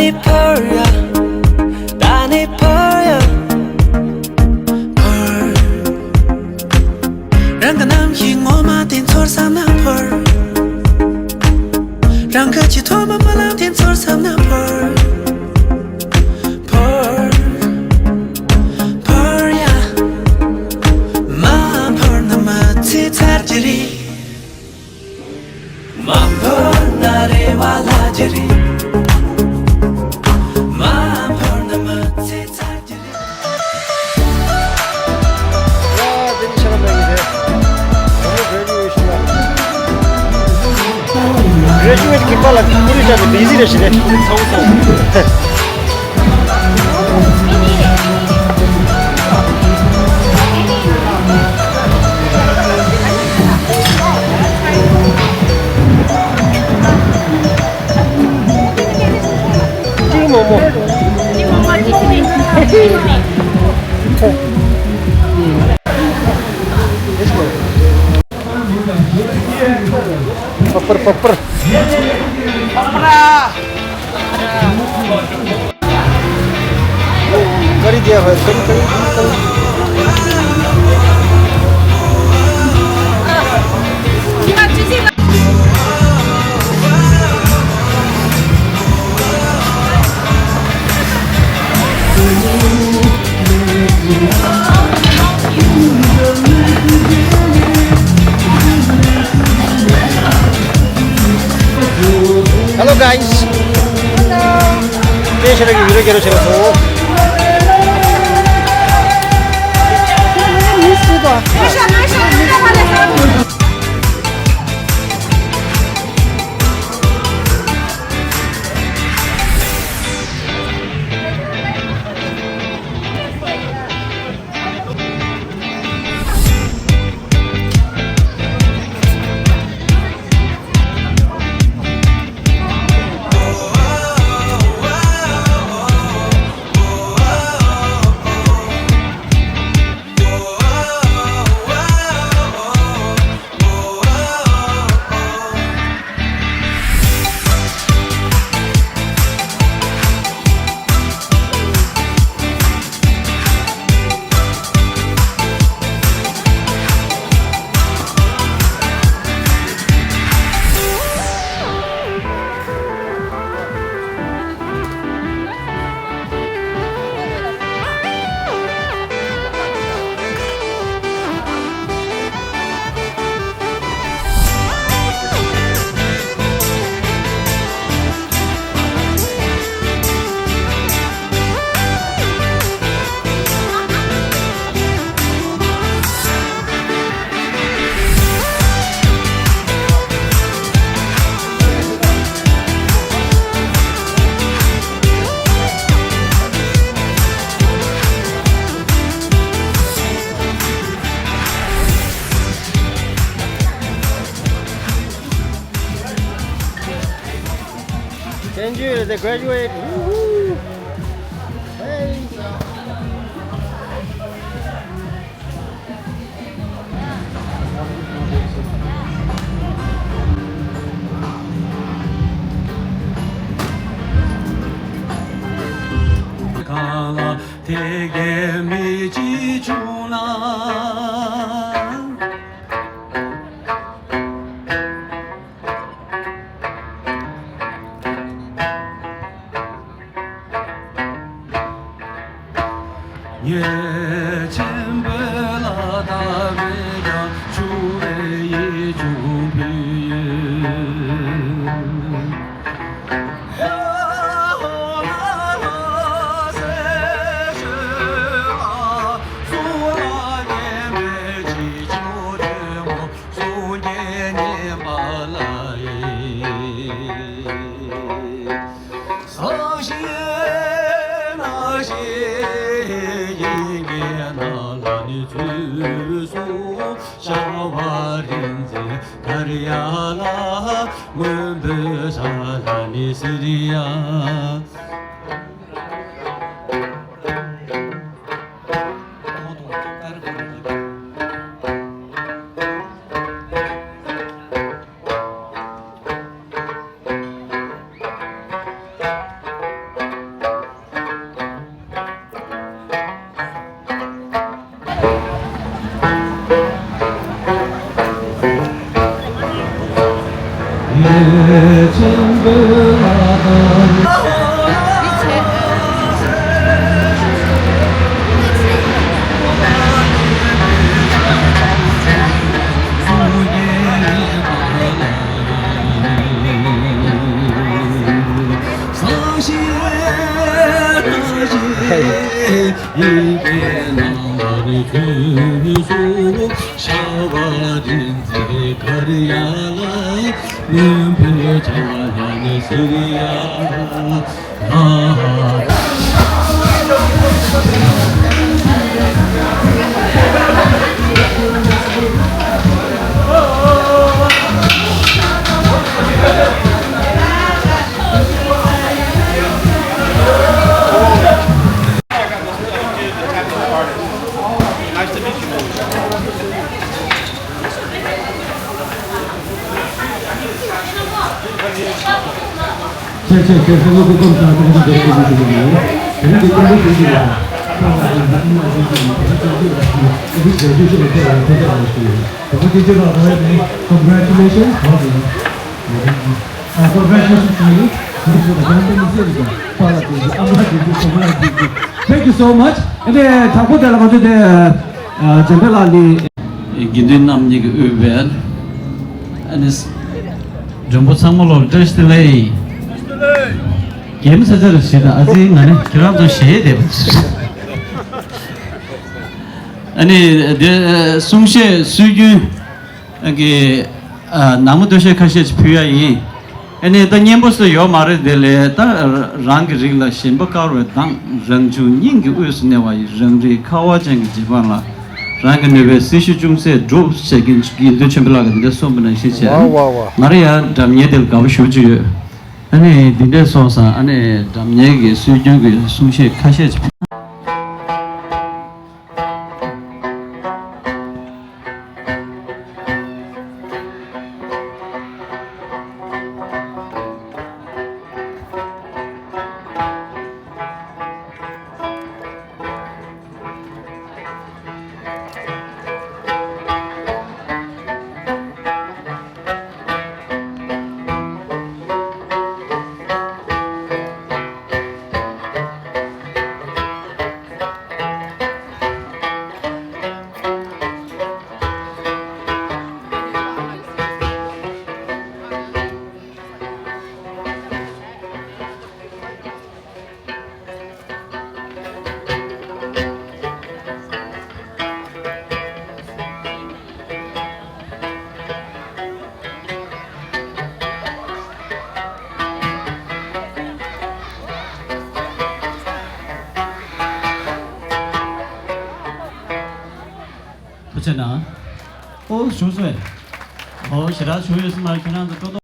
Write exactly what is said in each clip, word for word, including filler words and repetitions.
ནི་ཕར་ཡ། ད་ནི་ཕར་ཡ། ཕར། རང་གི་རྣམ་ཤེས་ངོ་མ་དེ་ཚོར་བསམ་ན་ཕར། རང་གི་ཆེས་ཐོག་མ་རྨི་ལམ་དེ་ཚོར་བསམ་ན་ཕར། ཕར། ཕར་ཡ། མ་ཕར་ན་མི་ཚེ་ཚར་གྱི་རེད། མ་ཕར་ན་རེ་བ་ལྷག་གི་རེད། མ་ཕར་ན་མི་ཚེ་ཚར་གྱི་རེད། ཡ། དེ་ནི་ཤ་ལ་མེད་ཀྱི་རེད། ད་ནི་གྲོས་ཀྱི་ཡོད་ཤི་ལ། གྲོས་ཀྱི་ཡོད་ཀྱི་པ་ལ་ཀུ་རི་ཅག་གི་བི་ཟི་རེད་ཤི་རེད། ཚ་བོ་ཚ་བོ། གཅིག་མོག་མོག་པ་པར་པ་པར། ཀ་རི་དེ་ཡ་ཧོ། ཀ་རི་ཀ་རི་ཀ་རི། Hello guys. Hello. ཁྱེད་ཤེས་ར་གི་བི་ཌིའོ་སྐྱེལ་རོགས་བྱེད་རོགས་སོང་། Can you, they graduate. Woohoo! Hey. དེ་གའི་མི་གཅིག་བྱུང་ན། ཉེས་ཆེན་པོ་ལ་བལྟ་བས་ཀྱང་ཆུ་བོའི་ཡིད་འབྱུང་འཕེལ། སངས་རྒྱས་ནགས་ཞིག་ཡིན་གྱི་ནགས་ལ་ནི་ཚུལ་གསུམ་ཤར་བ་རིག་འཛིན་དཀར་ཡག་ལ། སྔོན་པོའི་ས་ལ་ནི་སིར་ཡ། Congratulations. Thank you so much. And then དང་པོ་དེ་ལ་ང་ཚོ་དེ་འཇམ་དཔལ་ལགས་ལས། དགེ་འདུན་རྣམ་གཉིས་ཀྱི་དབུས་པའི་ཨ་ནི་མགྲོན་པོ་ཚང་མ་ལོ་བཀྲ་ཤིས་བདེ་ལེགས། རྒྱལ་མོ་ཚ་ཚ་རུ་ཞིག་དང་ཨ་ཙི་ང་ནི་ཁྱེད་རང་ཚོ་ཞེད་བསྡད་པ། ཨ་ནི་དེ་གསུང་བཤད་སྲོལ་རྒྱུན་གྱི་ནང་མ་སྟོད་གཞས་ཁ་ཤས་ཅིག་ཕུལ་ཡ་ཡིན། ཨ་ནི་ད་སྙན་པོ་སུ་ཡོད་མ་རེད་དེ་ལས་ད་རང་གི་རིགས་ལ་ཞེན་པ་དཀར་བའི་མདངས། རང་བྱུང་སྙིང་གི་དབུས་སུ་གནས་པ་ཡི། རང་རིག་ཁ་བ་ཅན་གྱི་རྗེ་འབངས་ལ། རང་གི་ནུས་པའི་སྲི་ཞུ་ཅུང་ཟད་སྒྲུབ་ཟེར་མཁན་དགེ་འདུན་ཆོས་འཕེལ་ལགས་ཀྱིས་འདི་འདྲ་གསུངས་པ་ནང་བཞིན་བྱས། ང་རང་ཡང་སྒྲ་སྙན་དེ་ལ་དགའ་པོ་ཞེ་པོ་ཅིག་ཡོད། ཨ་ནི་འདི་འདྲས་སོང་ཙང་ཨ་ནི་སྒྲ་སྙན་གྱི་སྲོལ་རྒྱུན་གྱི་གསུང་བཤད་ཁ་ཤས་ཅིག་ཐུགས་རྗེ་གནང་། ཨོ་བྱུང་སོང་། ཨོ་ཞེ་དྲག་བྱུང་ཡོད་སྲིད་མ་རེད། ཁྱེད་རང་ཚོ་ཏོག་ཏོག་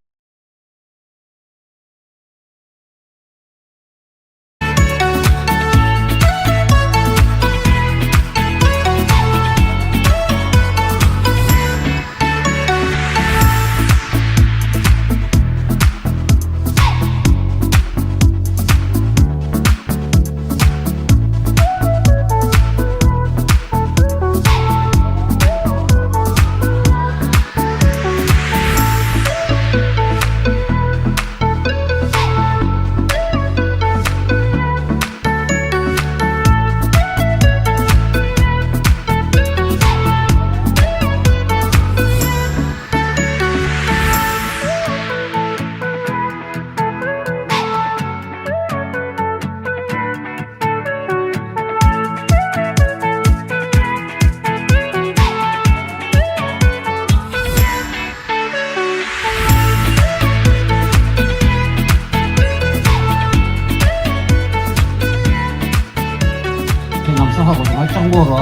ཁྱེད་ལམ་སང་ཧ་གོ་ང་སྤྱང་པོ་རོ།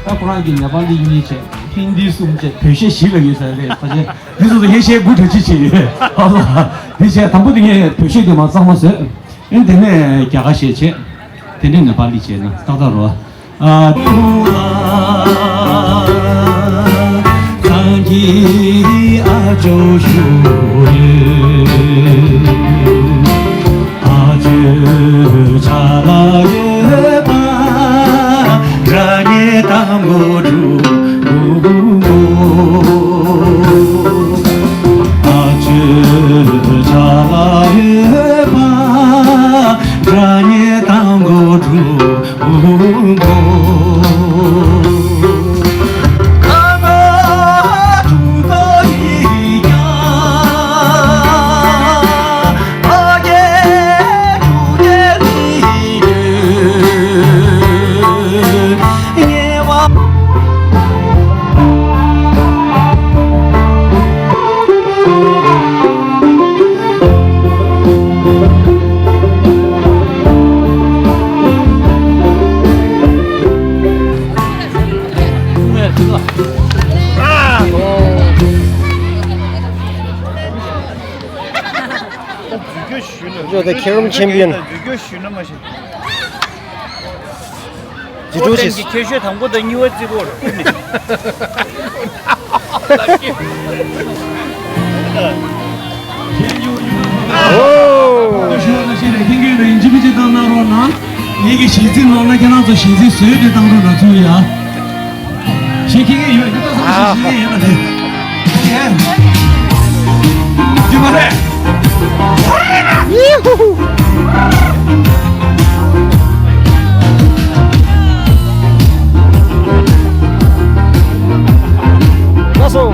ད་ཁོ་རང་གིས་ནེ་པ་ལི་གཉིས་བྱས། ཧིན་དི་གསུམ་བྱས། བོད་གཞས་བཞི་ལ་ཡོད་ས་རེད། ཕ་ཆེན་འདི་ཚོ་ངས་གཞས་དགུ་གྲ་སྒྲིག་བྱས་ཡོད། ཨ་ལ། འདི་བྱས་དང་པོ་དེ་ངས་བོད་གཞས་དེ་མ་གཙང་མ་བཟོས། ཨེ་དེ་ནས་རྒྱ་གར་གཞས་བྱས། དེ་ནས་ནེ་པ་ལི་བྱས་ན་ཏག་ཏག་རོ། ཨ། You're the Kiram champion. ཇི་འགྲོ་ཞིག་ཁྱེད་ཤོད་དང་པོ་དང་གཉིས་པ་བརྩི་གོ། ཨོ། ཞུ་བ་ཞིག་རེད། ཁྱེད་ཀྱིས་རིན་ཆེན་པོ་ཅིག་བཏང་གནང་རོགས་གནང་། ངེད་ཀྱི་གཞས་ཚིག་ནོར་ན་ཁྱེད་རང་ཚོ་གཞས་ཚིག་བཟོས་ཏེ་བཏང་རོགས་གནང་ཚུལ་ཡ། ཞེས་ཁྱེད་ཀྱི་ཡོད་ཡོད་ད་སོང་ཞེས་ཁྱེད་ཡིན་ན་དེ། ཡེ། ཡིན་པ་རེད། ཡེ་ཧུ་ཧུ། ལགས་སོ།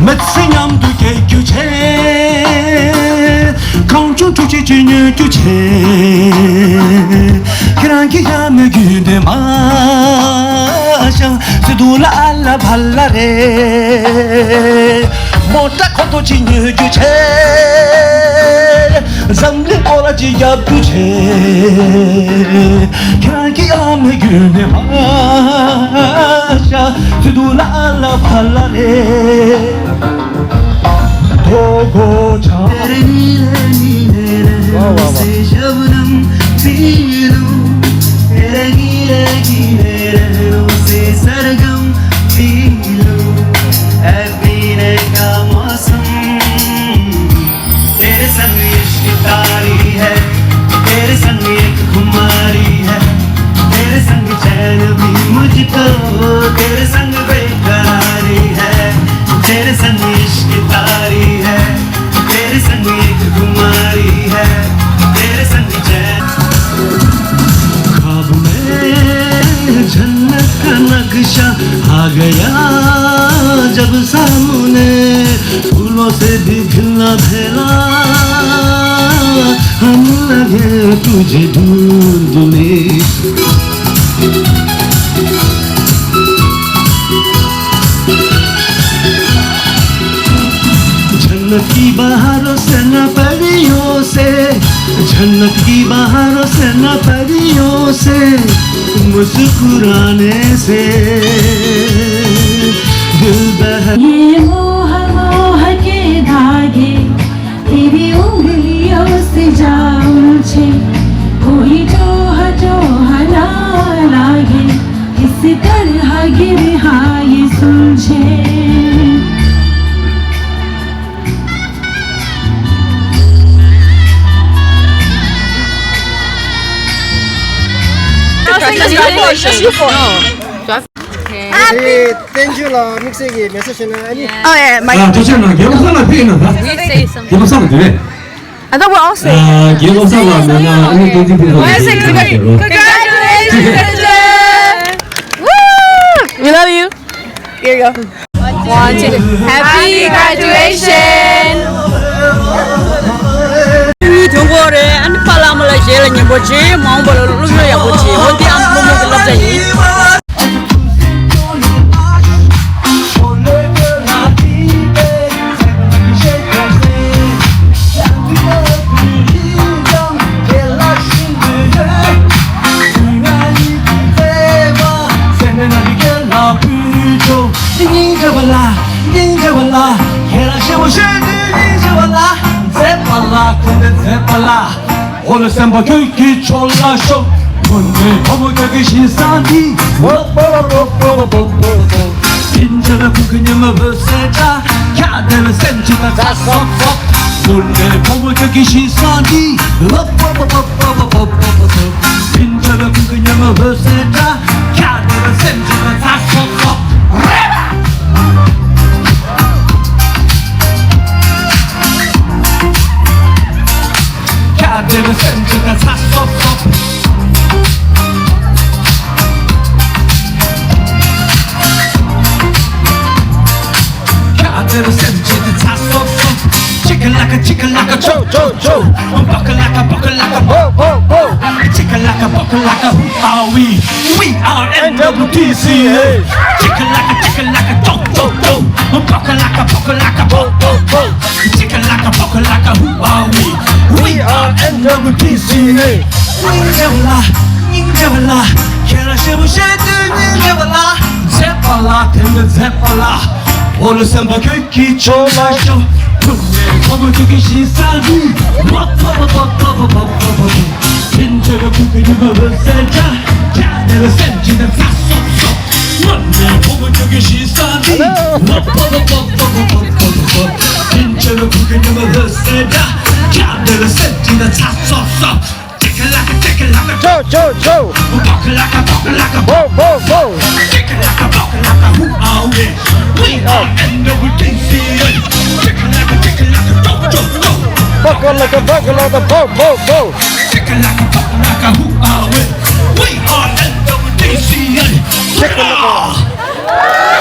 མི་ཚེ་མཉམ་དུ་སྐྱེལ་རྒྱུ་བྱས། གང་བྱུང་འཁྲུག་ཆ་ཅིག་མྱོང་རྒྱུ་བྱས། ཁྱེད་རང་གིས་ཡང་མི་རྒྱུད་དེ་མ་བཞག་ཚེ་སྡུག་ལ་ཨ་ལ་བ་ལ་རེད། མོ་ཊ་ཁོ་ཐོག་ཅིག་ཉོ་རྒྱུ་བྱས། འཛམ་གླིང་གོ་ལ་ཅིག་རྒྱབ་རྒྱུ་བྱས། ཁྱེད་རང་གིས་ཡང་མི་རྒྱུད་དེ་མ་བཞག་ཚེ་སྡུག་ལ་ཨ་ལ་བ་ལ་རེད། དོ་གོ་ཆ། तेरे नीले नीले नैनों से शबनम पी लूं, तेरे गीले गीले नैनों से सरगम पी लूं, ऐ पीने का मौसम। तेरे संग इश्क तारी है, तेरे संग एक खुमारी है, तेरे संग चैन भी मुझको, तेरे संग बेकरारी है, तेरे संग इश्क तारी है, तेरे संग एक खुमारी है, तेरे संग चैन। ख्वाब में जन्नत का नक्शा आ गया जब सामने, फूलों से भी खिलना फैला, हम लगे तुझे ढूंढने। जन्नत की बहारों से न परियों से, जन्नत की बहारों से न परियों से, मुस्कुराने से दिल बहल। ये मोह मोह के धागे तेरी उंगलियों से जा उलझे, कोई जो हटो हला लागे, किस तरह गिरे हाँ ये सुलझे। དེ་བསྟན་ཆོས་ལ་དམིགས་བསལ་གྱི་མེ་སེ་ཇི་ཞིག་ན་ཨ་ནི། Oh, yeah, my ཨ་ཐུགས་རྗེ་གནང་། རྒན་བློ་བཟང་ལགས་ཕེབས་ཡིན་ན་ད། We say something. རྒན་བློ་བཟང་ལགས་དེ་རེད། I thought we all say. ཨ་རྒན་བློ་བཟང་ལགས་མེད་ན་ཨ་ནི་བསྟན་འཛིན་ཕུན་ཚོགས་ཀྱིས་ཞུ་ཡ་ཡོད་རེད། Congratulations, Congratulations. Woo! We love you. Here you go. One, two, three. Happy graduation. ཐོན་གོ་རེད། ཨ་ནི་ཕ་བླ་མ་ལ་གཞས་ལ་ཉན་པོ་བྱེད། མ་འོངས་པ་ལ་སློབ་སྦྱོང་ཡག་པོ་བྱེད། འོ་འདི་ཨ་མ་ལྷ་མོ་གི་བསླབ་བྱ་ཡིན། སྙིང་རྗེ་བ་ལ། སྙིང་རྗེ་བ་ལ། ཁྱེད་ལ་ཞེ་པོ་ཞེ་དུས་སྙིང་རྗེ་བ་ལ། མཛད་པ་ལ་ཁོང་ནས་མཛད་པ་ལ། འོ་ལེ་སེམས་པ་ཁྱོད་ཀྱི་ཕྱོགས་ལ་ཤོག་སྔོན་མའི་ཕོ་མོ་ཁྱོད་ཀྱི་ཞིང་ས་འདི། བིན་ཆེ་ལ་ཁུ་ཁུ་ཉི་མ་བོད་སེ་ཏྲ། ཁྱ་དེ་ལ་སེམས་ཅི་ད་ཚ་སོག་སོག་སྔོན་མའི་ཕོ་མོ་ཁྱོད་ཀྱི་ཞིང་ས་འདི། བིན་ཆེ་ལ་ཁུ་ཁུ་ཉི་མ་བོད་སེ་ཏྲ། ཁྱ་དེ་ལ་སེམས་ཅི་ད་ཚ་སོག་སོག་ཁྱ་དེ་ལ་སེམས་ཅི་ད་ཚ་སོག་སོག་ཁྱ་དེ་ལ་སེམས་ཅི་ད་ཚ་སོག་སོག་ཅི་ཀ་ལ་ཀ་ཅི་ཀ་ལ་ཀ་ཅོ་ཅོ་ཅོ། བོ་ཀ་ལ་ཀ་བོ་ཀ་ལ་ཀ་བོ་བོ་བོ། ཅི་ཀ་ལ་ཀ་བོ་ཀ་ལ་ཀ། Who are we? We are N W T C A. ཅི་ཀ་ལ་ཀ་ཅི་ཀ་ལ་ཀ་ཅོ་ཅོ་ཅོ། བོ་ཀ་ལ་ཀ་བོ་ཀ་ལ་ཀ་བོ་བོ་བོ། ཅི་ཀ་ལ་ཀ་བོ་ཀ་ལ་ཀ། Who are we? We are N W T C A. སྙིང་རྗེ་བ་ལ། སྙིང་རྗེ་བ་ལ། ཁྱེད་ལ་ཞེ་པོ་ཞེ་དུས་སྙིང་རྗེ་བ་ལ། མཛད་པ་ལ་དེ་འདྲ་མཛད་པ་ལ། འོ་ལེ་སེམས་པ་ཁྱོད་ཀྱི་ཕྱོགས་ལ་ཤོག་སྔོན་མའི་ཕོ་མོ་ཁྱོད་ཀྱི་ཞིང་ས་འདི། བོ་བོ་བོ། བིན་ཆེ་ལ་ཁུ་ཁུ་ཉི་མ་བོད་སེ་ཏྲ། ཁྱ་དེ་ལ་སེམས་ཅི་ད་ཚ་སོག་སོག་སྔོན་མའི་ཕོ་མོ་ཁྱོད་ཀྱི་ཞིང་ས་འདི། བོ་བོ་བོ། བིན་ཆེ་ལ་ཁུ་ཁུ་ཉི་མ་བོད་སེ་ཏྲ། ཁྱ་དེ་ལ་སེམས་ཅི་ད་ཚ་སོག་སོག་ཅི་ཀ་ལ་ཀ་ཅི་ཀ་ལ་ཀ། ཅོ་ཅོ་ཅོ། བོ་ཀ་ལ་ཀ་བོ་ཀ་ལ་ཀ། བོ་བོ་བོ། ཅི་ཀ་ལ་ཀ་བོ་ཀ་ལ་ཀ། Who are we? We are N W T C A. ཅི་ཀ་ལ་ཀ་ཅི་ཀ་ལ་ཀ། ཅོ་ཅོ་ཅོ། བོ་ཀ་ལ་ཀ་བོ་ཀ་ལ་ཀ། བོ་བོ་བོ། ཅི་ཀ་ལ་ཀ་བོ་ཀ་ལ་ཀ། Who are we? We are N W T C A. ཅི་ཀ་ལ་ཀ།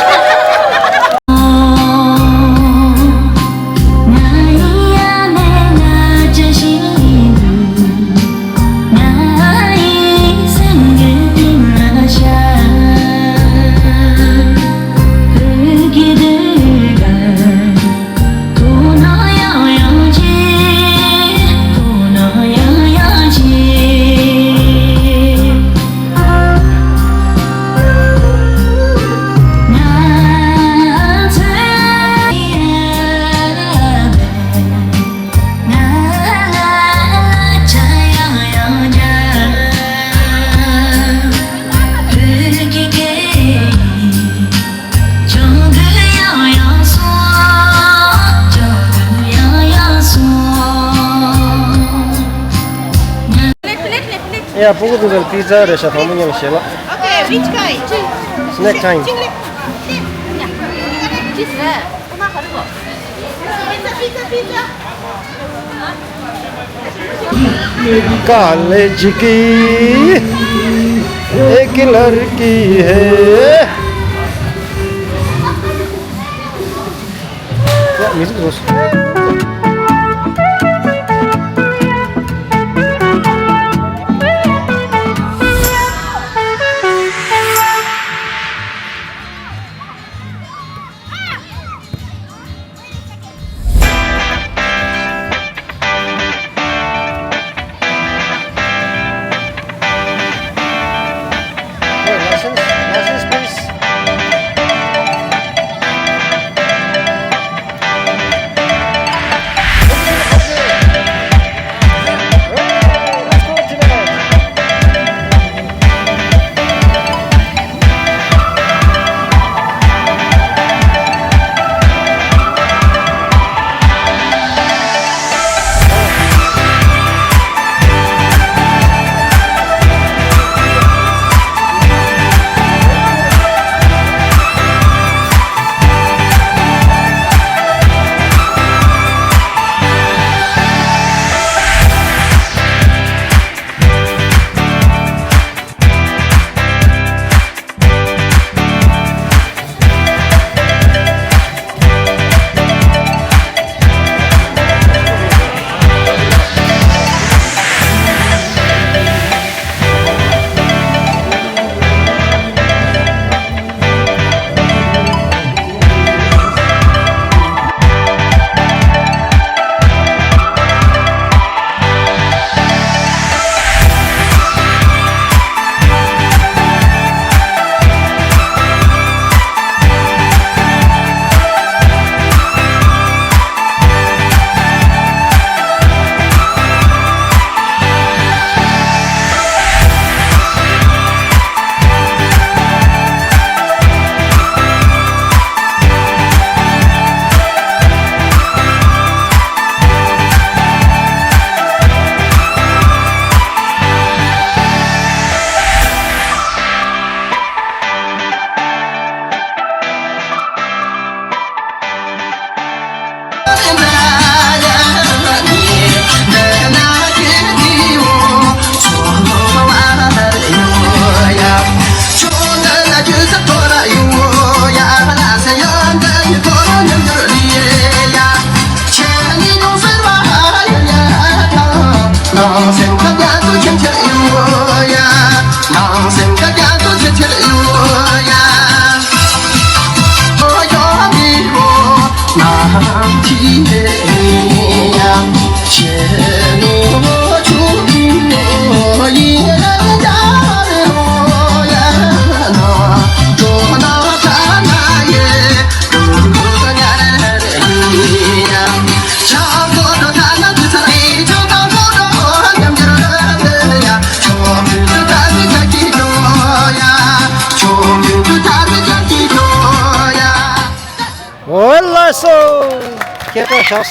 ཡ། སྤུ་གུ་ཚོ་ཚོར་པི་ཛ་རེད་ཤག་དང་པོ་མཉམ་ཞེས་ལ། Okay, which kind? Snack time. Pizza, pizza, pizza. College की एक लड़की है। या, म्यूजिक दोस्त। Hey, license, license, please. འོ་ལགས་སོ། ཁྱེད་ཀྱིས་ཤོག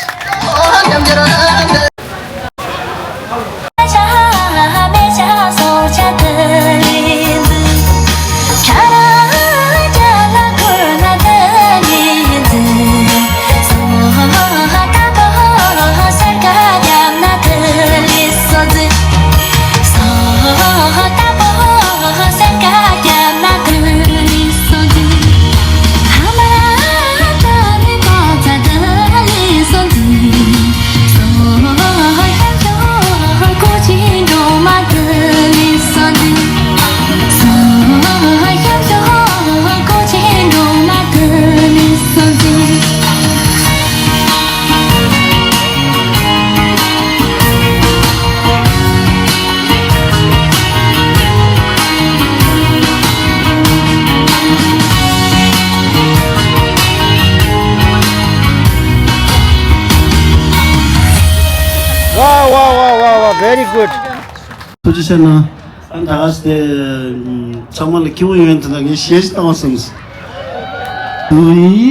Wow, wow, wow, wow, wow, very good. ཐུགས་རྗེ་ཆེ་གནང་། ཨ་ད་ག་སེ་ཚང་མ་ལ་སྐྱིད་པོ་ཡོད་དེ་ན་ངས་གཞས་ཤིག་བཏང་བ་བསམས། तू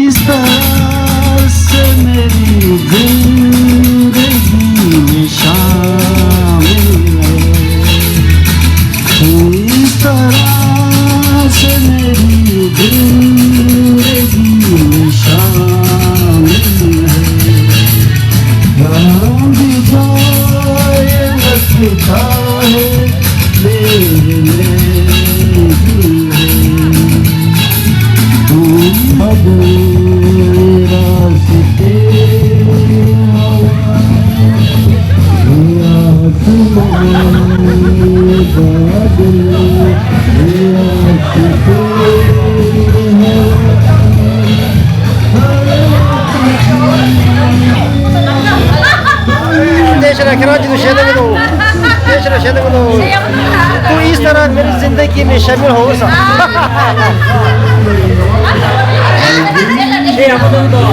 इस तरह से मेरी जिंदगी में शामिल है। तू इस तरह से मेरी जिंदगी में शामिल है। जहाँ भी जाए लगता है मेरे महफिल है। तू अब रास्ते हवा, तू आसमां बादल। དེ་ཕྱིར་ཁྱེད་རང་གཅིག་ཏུ་བཤད་ན་གི་འདུག་དེ་ཕྱིར་བཤད་ན་གི་འདུག तू इस तरह मेरी जिंदगी में शामिल हो ས།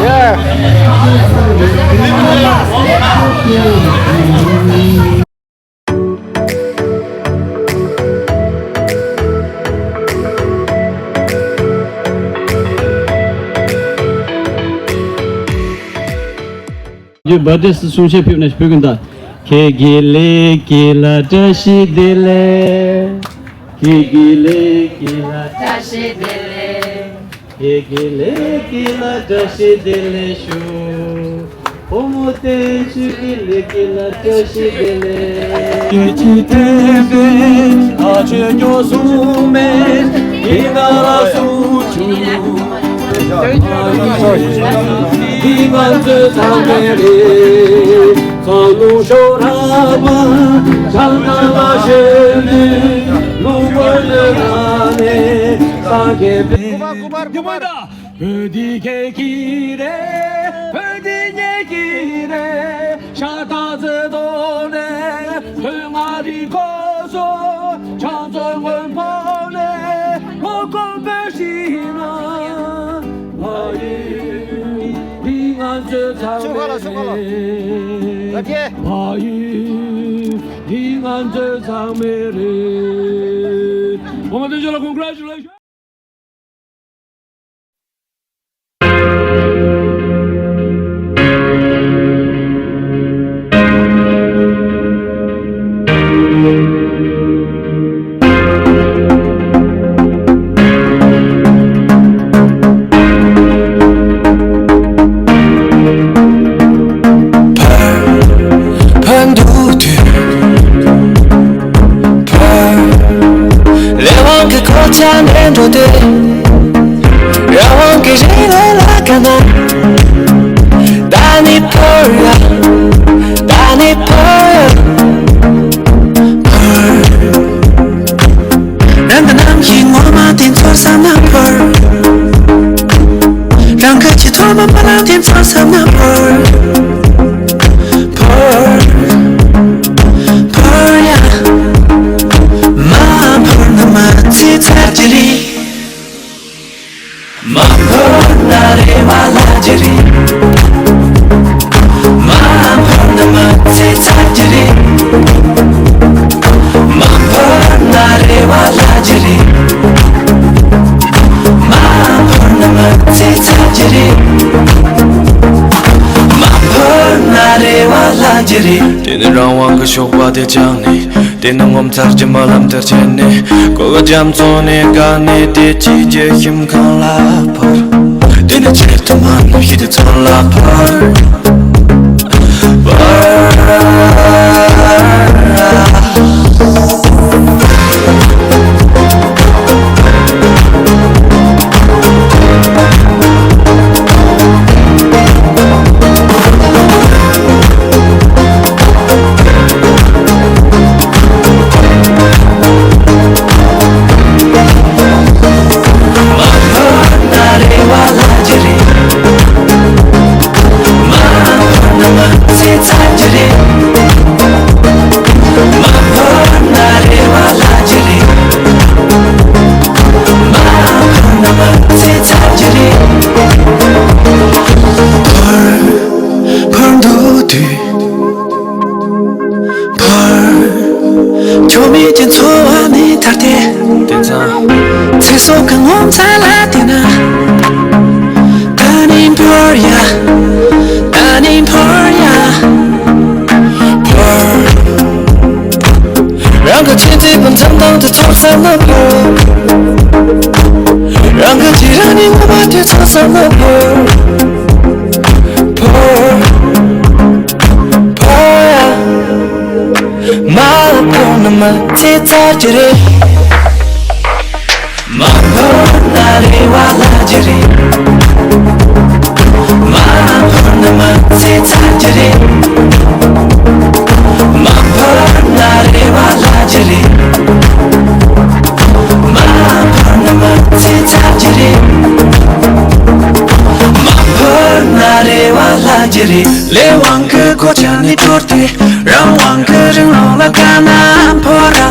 Yeah. རྒྱུ་བར་ཐི་སི་གསུང་བཤད་ཕེབས་ནས་ཕེབས་ཀྱིན་གདའ། ཁྱེད་ཀྱི་ལས་ཀྱི་ལ་བཀྲ་ཤིས་བདེ་ལེགས། ཁྱེད་ཀྱི་ལས་ཀྱི་ལ་བཀྲ་ཤིས་བདེ་ལེགས། ཁྱེད་ཀྱི་ལས་ཀྱི་ལ་བཀྲ་ཤིས་བདེ་ལེགས་ཞུ། བུ་མོ་བསྟན་ཆོས་ཀྱི་ལས་ཀྱི་ལ་བཀྲ་ཤིས་བདེ་ལེགས། ཁྱེད་ཀྱི་དད་པས་ཨ་ཆོས་སྐྱོ་སུ་མེད་ཀྱི་ན་ལ་སུ་ཆུ། འདི་ང་ཚོའི་ཚང་མའི་རེད། ཚང་ལུང་ཤོ་ར་བ་ཚང་ན་ལ་ཤེས་ནི་ལུང་བ་ནི་ར་ནི་ས་གེ་བེ། བོད་འདི་ཁྱེད་ཀྱི་རེད། བོད་འདི་ངེད་ཀྱི་རེད། ཤ་སྟག་ཚེ་ཐོག་ནས་བོད་མངའ་རིས་ཁོ་སོ་ཆང་ཚོ་སྔོན་ཕོག་ནས་ཁོ་ཁོ་བོད་ཤིག་ན་ཕ་ཡུལ་འདི་ང་ཚོའི་ཚང་མའི་རེད། ཕ་ཡུལ་འདི་ང་ཚོའི་ཚང་མའི་རེད། ཨོ་མ་དེ་ཚོ་ལ་congratulations། ཕར་འདུག་དུས་ཕར། ལས་དབང་གི་གོ་ཆ་འདྲེན་ ཀྱི་རེད། དེ་ནི་རང་དབང་གི་ཤོག་པ་དེ་བཅག་ནས། དེ་ནི་ངོ་མཚར་གྱི་རྨི་ལམ་དེར་ཆས་ནས། གོ་བ་རྒྱ་མཚོ་ནས་བཀག་ནས། བདེ་སྐྱིད་ཀྱི་ཁྱིམ་ཁང་ལ་འཕུར། དེ་ནི་ཆེད་དུ་མ་ནུབ་ཤིག་དེ་ཚོ་ལ་འཕུར། འཕུར། འཕུར་འདུག་དུས། འཕུར། ཁྱོད་མེད་ཀྱི་འཚོ་བ་ནི་ཐར་ཏེ། དེང་སང་། ཚེ་སྲོག་གི་ངོ་མཚར་ལ་བལྟས་ན། ད་ནི་འཕུར་ཡ། ད་ནི་འཕུར་ཡ། འཕུར། རང་གི་ཆེས་མཛེས་པའི་འཛུམ་མདངས་དེ་ཚོར་བསམ་ན་འཕུར། རང་གི་རྗེས་རང་ནས་ངོ་མ་དེ་ཚོར་བསམ་ན་འཕུར། འཕུར། འཕུར་ཡ། མར་འཕུར་ན་མི་ཚེ་ཚར་གྱི་རེད། མར་འཕུར་ན་རེ་བ་བརླག་གི་རེད། མར་འཕུར་ན་མི་ཚེ་ཚར་གྱི་རེད། མར་འཕུར་ན་རེ་བ་བརླག་གི་རེད། མར་འཕུར་ན་མི་ཚེ་ཚར་གྱི་རེད། མར་འཕུར་ན་རེ་བ་བརླག་གི་རེད། ལས་དབང་གི་གོ་ཆ་ནས་དོར་ཏེ། རང་དབང་གི་རིང་ལུགས་ལ་དགའ་ན་འཕུར་ར།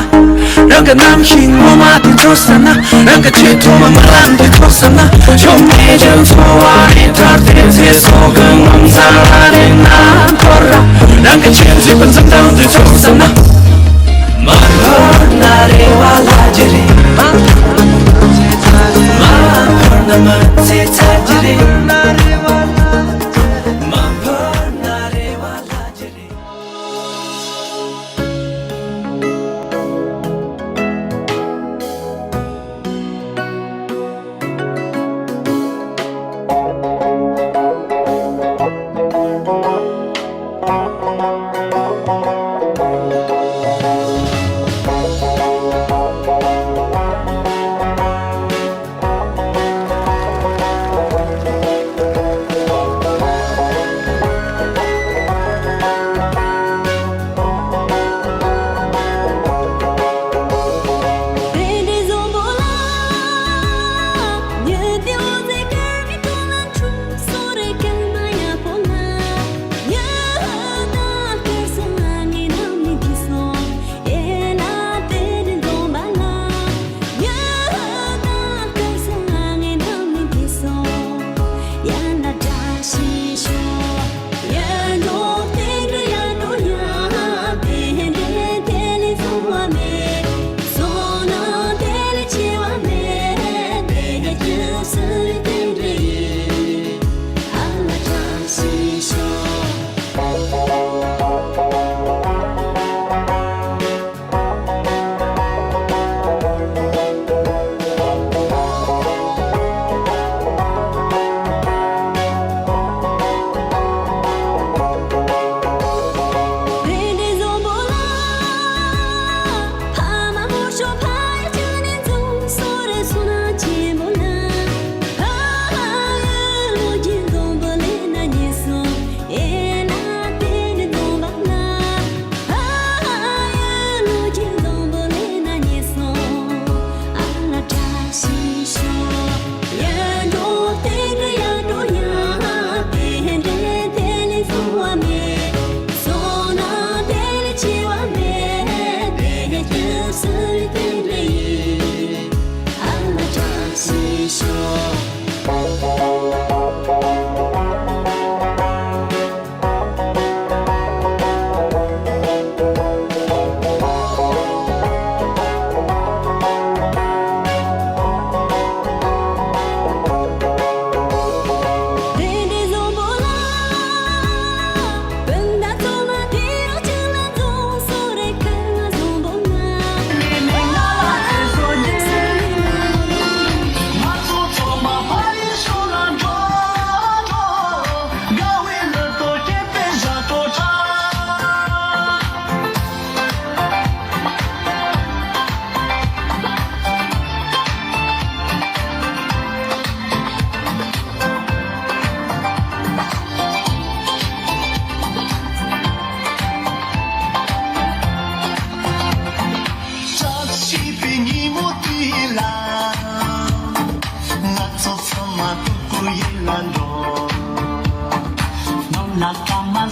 རང་གི་རྣམ་ཤེས་ངོ་མ་དེ་ཚོར་བསམ་ན། རང་གི་ཆེས་ཐོག་མའི་རྨི་ལམ་དེ་ཚོར་བསམ་ན། ཆོ་མེད་ཀྱང་འཚོ་བ་རེ་ཐར་ཏེ། ཚེ་སྲོག་གི་ངོ་མཚར་ལ་རེ་ན་འཕུར་ར། རང་གི་ཆེས་མཛེས་པའི་འཛུམ་མདངས་དེ་ཚོར་བསམ་ན། མར་འཕུར་ན་རེ་བ་བརླག་གི་རེད། མར་འཕུར་ན་མི་ཚེ་ཚར་གྱི་རེད། མར་འཕུར་ན་རེ་བ་བརླག་གི་རེད།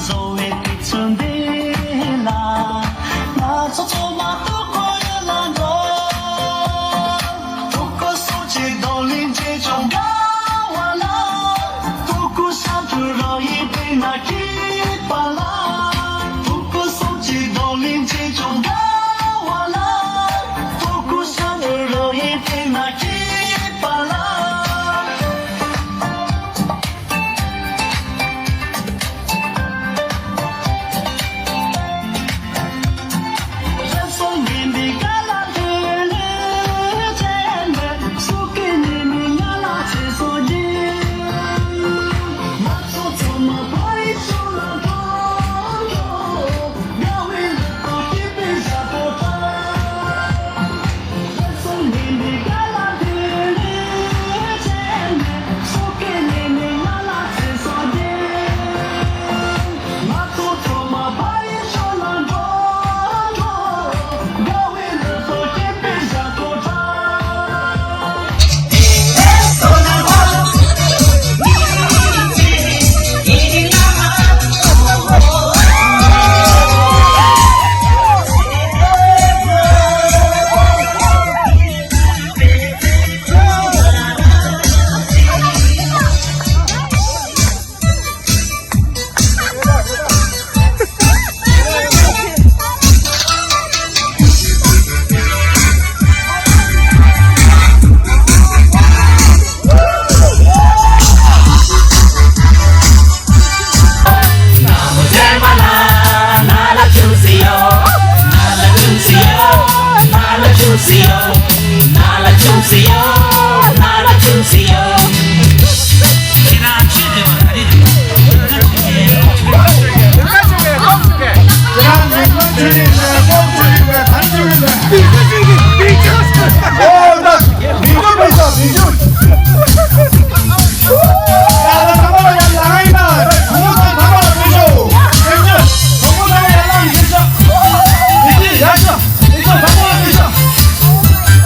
བཟོ་བའི་དུས་ཚོད་འདི་ལ། ང་ཚོ་ཚང་མ་སྤྲུལ་སྐུ་ཡུལ་ལ་འགྲོ། སྤྲུལ་སྐུ་སྲུང་བྱེད་རྡོར་གླིང་རྗེས་འཇུག་དགའ་བ་ལ། སྤྲུལ་སྐུ་ཤམ་བུ་རོལ་ཡི་སྟེང་ན་སྐྱིད་པ་ལ། སྤྲུལ་སྐུ་སྲུང་བྱེད་རྡོར་གླིང་རྗེས་འཇུག་དགའ་བ་ལ། སྤྲུལ་སྐུ་ཤམ་བུ་རོལ་ཡི་སྟེང་ན་སྐྱིད་པ་ལ།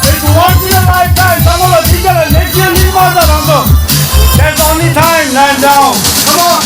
It's once in a lifetime. That's only time. Land down. Come on.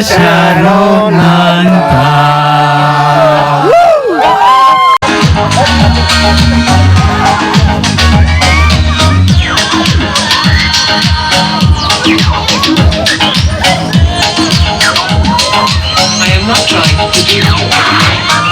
ཤ་རོགས་ནང་ད། I am not trying to be rude.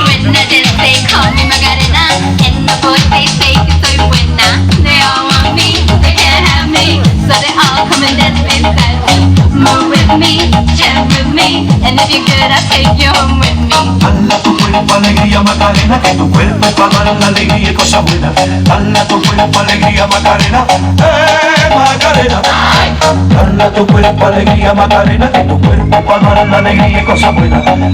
When I dance, they call me Macarena. And the boys, they say que soy buena. They all want me, they can't have me. So they all come and dance beside me. Move with me, chant with me. And if you're good, I'll take you home with me. Dala tu cuerpo alegría, Macarena, que tu cuerpo es para dar la alegría y cosa buena. Dala tu cuerpo alegría, Macarena, eh, Macarena. Dala tu cuerpo alegría, Macarena, que tu cuerpo es para dar la alegría y cosa buena.